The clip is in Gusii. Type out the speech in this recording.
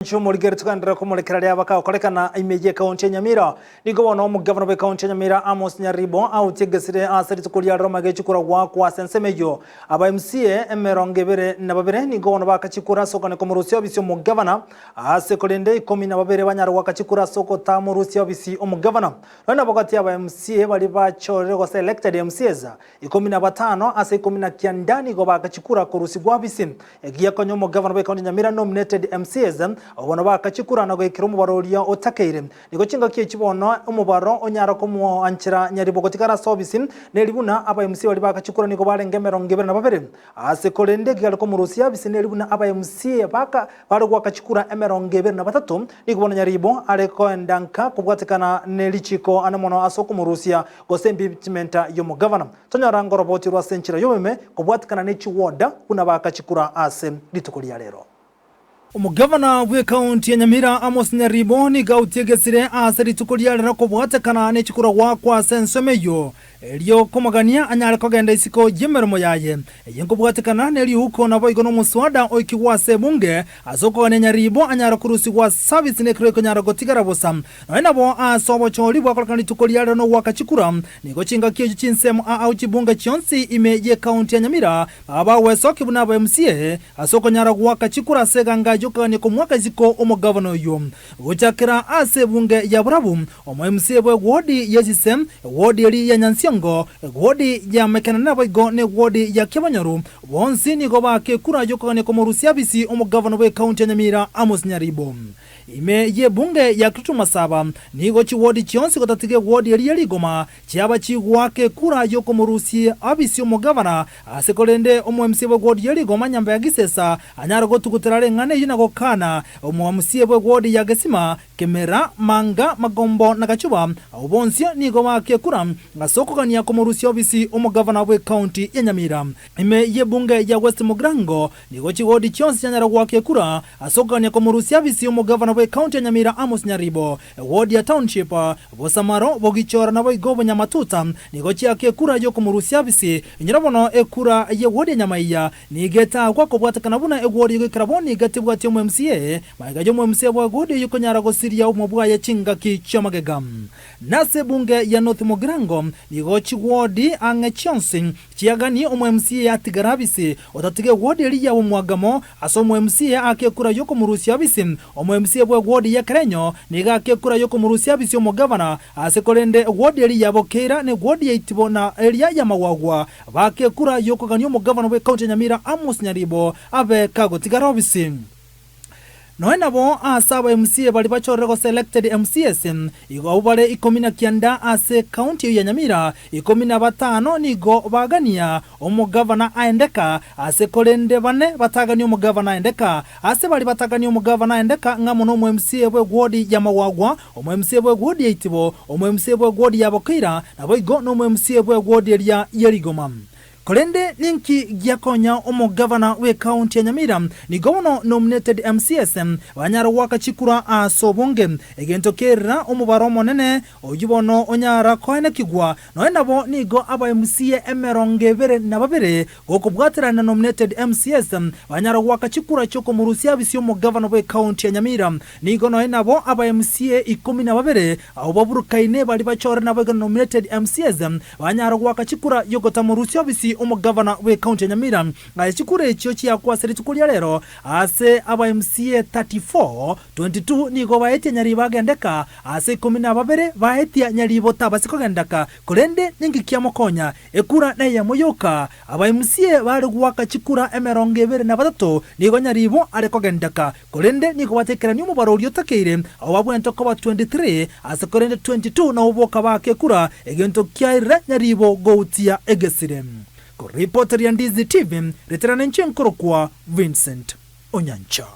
Inche omorigeri togenderere komorekera riaba kagokorekana ime y'ekaunti ya Nyamira. Nigo bono omogavana bw'ekaunti ya Nyamira Amos Nyaribo aotigesire ase rituko ria rero magega chikura goakwa ase ensemo eyio. Aba MCA 22 nigo bono baaka chikura ase okogania komorusia obisi omogavana ase korende 12 banyare goaka chikura ase ogotamorusia obisi omogavana. Nonya nabo gati aba MCA baria bachorire gose elected MCAs 15 ase 19 nigo baaka chikura korusigwa obisi. Egiya konya omogavana bw'ekaunti ya Nyamira nominated MCAs abwo bono baaka chikura na goikera omobaro oria otakeire. Nigo chingaki echi bono omobaro onyara komoanchera Nyaribo gotigara ase obisi neri buna aba MCA baria baaka chikura nigo barenge 22. Ase korende ekiagera komorusia abisi neri buna aba MCA baka bare goaka chikura 23 nigo bono Nyaribo are koenda nka kobwatekana ne richiko ane mono ase okomorusia gose impeachment y'omogavana. Tonyora ngorobotirwe ase enchera y'obomeme kobwatikana ne chiwoda buna baakachikura ase rituko ria rero. Omogavana bw'ekaunti ya Nyamira Amos Nyaribo nigo autiegesire ase rituko ria rero kobwatekana ne chikura goakwa ase ensemo eyio erio komogania anyare kogenda isiko y'emeremo yaye. Eye nkobwatekana ne riuko naboigo nomoswada oikigwe ase ebunge ase okogania Nyaribo anyare korusigwa ase service nekero ekonyara gotigara bosa. Nonya nabo ase obochori bwakorekana rituko ria rero nogoaka chikura, nigo chingaki echio chinsemo ao chibunge chionsi ime y'ekaunti ya Nyamira baba bagwesokia buna aba MCA ase okonyara goaka chikura ase eganga y'okogania komoaka isiko omogavana oyio. Gochakera ase ebunge ya Borabu, omo MCA bw'ewodi ya Esise, ewodi eria ya Nyansiongo, ewodi ya Mekenene naboigo n'ewodi ya Kiabonyoru, bonsi nigo baaka ekura y'okogania komorusia abisi omogavana bw'ekaunti ya Nyamira Amos Nyaribo. Ime y'ebunge ya Kitutu Masaba nigo chiwodi chionsi gotatiga ewodi eria ye rigoma chiaba chigoaka ekura y'okomorusia abisi omogavana ase korende omoMCA bw'ewodi ye rigoma Nyamba ya Gisesa anyare gotugutera ring'ana eyio na gokana omoMCA bw'ewodi ya Gesima, Kemera, Manga, Magombo na Gachuba abwo bonsi nigo baaka ekura ase okogania komorusia obisi omogavana bw'ecounty ya Nyamira. Ime y'ebunge ya West Mugirango nigo chigodi chionsi chianyara goaka ekura ase okogania komorusia abisi omogavana bw'ecounty ya Nyamira Amos Nyaribo. Ewodi ya Township, Bosamaro, Bogichora naboigo Bonyamatuta nigo chiaka ekura y'okomorusia abisi. Inyora bono ekura y'ewodi ya Nyamaiya nigo etagwa kobwatekana buna ewodi egoikera bono iga tebwati omo MCA magega y'omo MCA bw'ewodi eyio konyara gosiria obogima bwaye chingaki chi'amagega. Nase ebunge ya North Mugirango nigo chigwodi ang'e chionsi Chiaganie omo-MCA atigare abise, otatiga egwodi eria y'omwagamo ase omo-MCA aake ekura y'okomorusia abise. Omo-MCA bw'egwodi y'ekerenyo nigo aake ekura y'okomorusia abise omogavana, ase korende egwodi eria ya Bokeira na egwodi ya Itibo na eria y'Amagwagwa baake ekura y'okogania omogavana bw'ecounty ya Nyamira Amos Nyaribo abe kagotigara obisi. Nonya nabo ase aba MCA baria bachorire gose elected MCAs, igo abwo bare 19 ase ecounty eyio ya Nyamira, 15 nigo bagania omogavana aendeka, ase korende bane batagania omogavana aendeka. Ase baria batagania omogavana aendeka ng'amo na omo MCA bwe ward ya Magwagwa, omo MCA bwe ward ya Itibo, omo MCA bwe ward ya Bokeira, naboigo na omo MCA bwe ward eria ye Rigoma. Korende ninki giakonya omogavana bw'ecounty ya Nyamira nigo bono nominated MCAs banyare goaka chikura ase obonge? Egento kerira omobaro omonene oyio bono onyara koenekigwa nonya nabo nigo aba MCA 22 gokobwaterana na nominated MCAs banyara goaka chikura chiokomorusia abisi omogavana bw'ecounty ya Nyamira. Nigo nonya nabo aba MCA 12 abwo baburukaine baria bachore naboigo na nominated MCAs Banyara goaka chikura y'ogotamorusia obisi omogavana bw'ecounty ya Nyamira. Aye chikura echio chiakwa ase rituko ria rero ase aba MCA 34, 22 nigo baetie Nyaribo agendeka, ase 12 baetia Nyaribo tabasi kogendaka, korende ninki kiamokonya? Ekura neyemo yoka. Aba MCA bare goaka chikura 23 nigo Nyaribo are kogendeka, Korende nigo batekerania omobaro oria otakeire, abwo babwenerete koba 23, ase korende 22 nabwo boka baake ekura, egento kiairire nyaribo goutia egesire. Koripoteria Ndizi TV, riterana inche nkorokwa Vincent Onyancha.